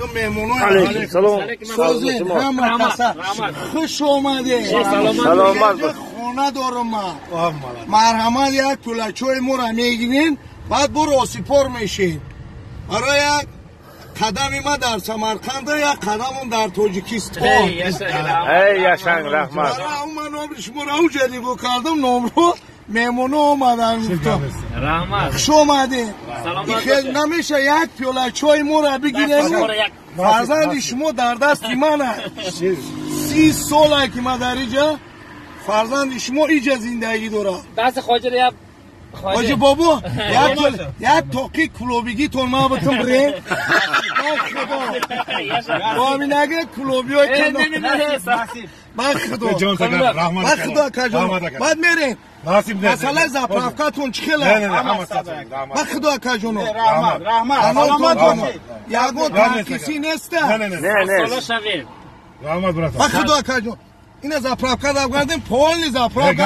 Alaykum mehmonlar. Alaykum salom. So'zing hamma kasa. Xush omading. Salomat. Xona дорам. Марҳамат як пиёла чой моро мегирин, баъд бо росипор мешин. Барои як қадами ма дар Самарқанд, як қадамам дар Тоҷикистон. Эй яшang, раҳмат. Барои ман номри шуморо уҷа нигоҳ кардам, номро меҳмоно омадан гуфтам. Раҳмат. Хуш омадед. Хел намеша як пиёла чой моро бигирем. Фарзанди шумо дар дасти ман аст. 30 сола ки ма дар иҷа фарзанди шумо иҷа зиндагӣ дорад. Даст хоҷа як Хоҷи бобо, як тоқи клубигитон ман битум бирем. Худо. Бо клубиёй ман худо. Ман худо акаҷон. Баъд мерем. Масъалаи заправкатон чӣ хела? Ман худо акаҷоно. Раҳмат, раҳмат. Саломат бошед. Ягон танқисӣ неста? Не, не. Раҳмат брат. Ман худо акаҷон. Ина заправка дабгардем, полный заправка.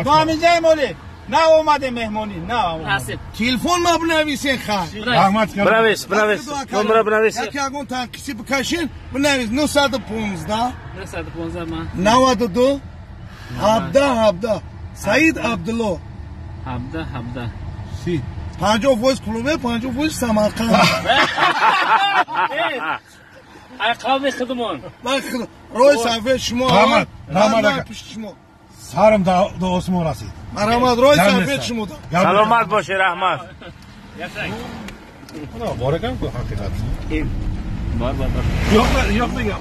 То ҳаминҷаем оле. На омадем меҳмонӣ, на омадем. Телефон ма бинависен хай. Раҳмат. Бинавис, бинавис. Номера бинавис. Яке ягон танқисӣ бикашин, бинавис 915 915 ма. 92 17 17. Саид Абдулло. 17 17. Си. 50% клубе, 50% Самарқанд. Ай қавми худмон. Ман худо. Рӯи сафед шумо. Раҳмат, раҳмат ака. Пушти шумо. Сарам до осмон расид. Марҳамат, рӯи сафед шумо. Саломат бошед, раҳмат. Bor ekan-ku haqiqat. Bor, bor, bor. Yo'q, yo'q degan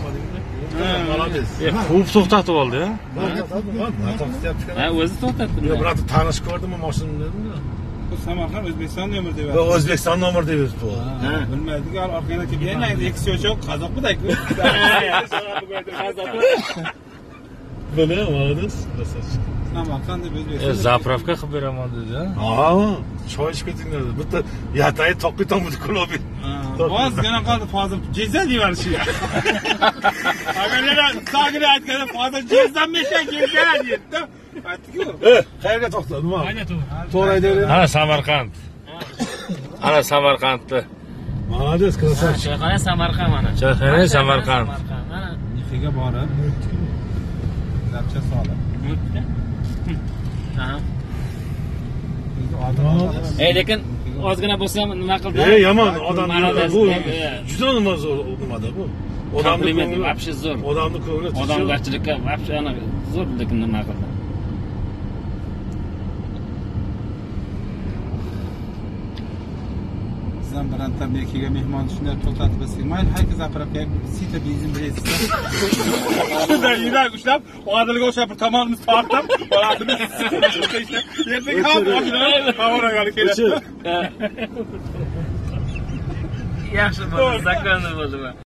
молодец. Quvib to'xtatib oldi, ha? Ha, o'zi to'xtatdi. Yo'q, брат, tanish ko'rdimi mashinani dedim-da. Bu Samarqand O'zbekiston nomeri deb. Bu O'zbekiston nomeri deb yozibdi. Ha, bilmaydik, orqangda kelib, yana ikki cho'choq qozoq budak. Buni молодец, красавчик. Samarqand deb O'zbekiston. Заправка qilib beraman dedi. Ha, choy ichib ketinglar dedi. Bitta yatayi toqi tomdi klubi. Ozgina qoldi, Fozil jezza deyverishi. Agar yana Sagir aytganda Fozil jezzam mesha jezza deydi. Aytdi-ku. Qayerga to'xtadi? Nima? To'g'ri aytaylik. Ana Samarqand. Ana Samarqandda. Молодец, красавчик. Choyxona Samarqand mana. Choyxona Samarqand. Mana. Nifiga borib, zapcha solib. Ha. Lekin ozgina bo'lsa ham nima qildi? Yomon odam bu juda nima zo'r nimada bu. Odamni вообще zo'r. Odamni ko'ngli odamgarchilikka вообще ana zo'r, lekin nima qildi? Bizdan bironta Bekiga mehmon shunday to'xtatib bilsak, mayli, har zapravkaga sita benzin berasiz. Shunday yurak ushlab, Odilga o'xshab bir tomonimiz tortib, bolasini ertaga ham boshini havoraga keladi. Yaxshi bo'ldi, zakonni bo'ldi.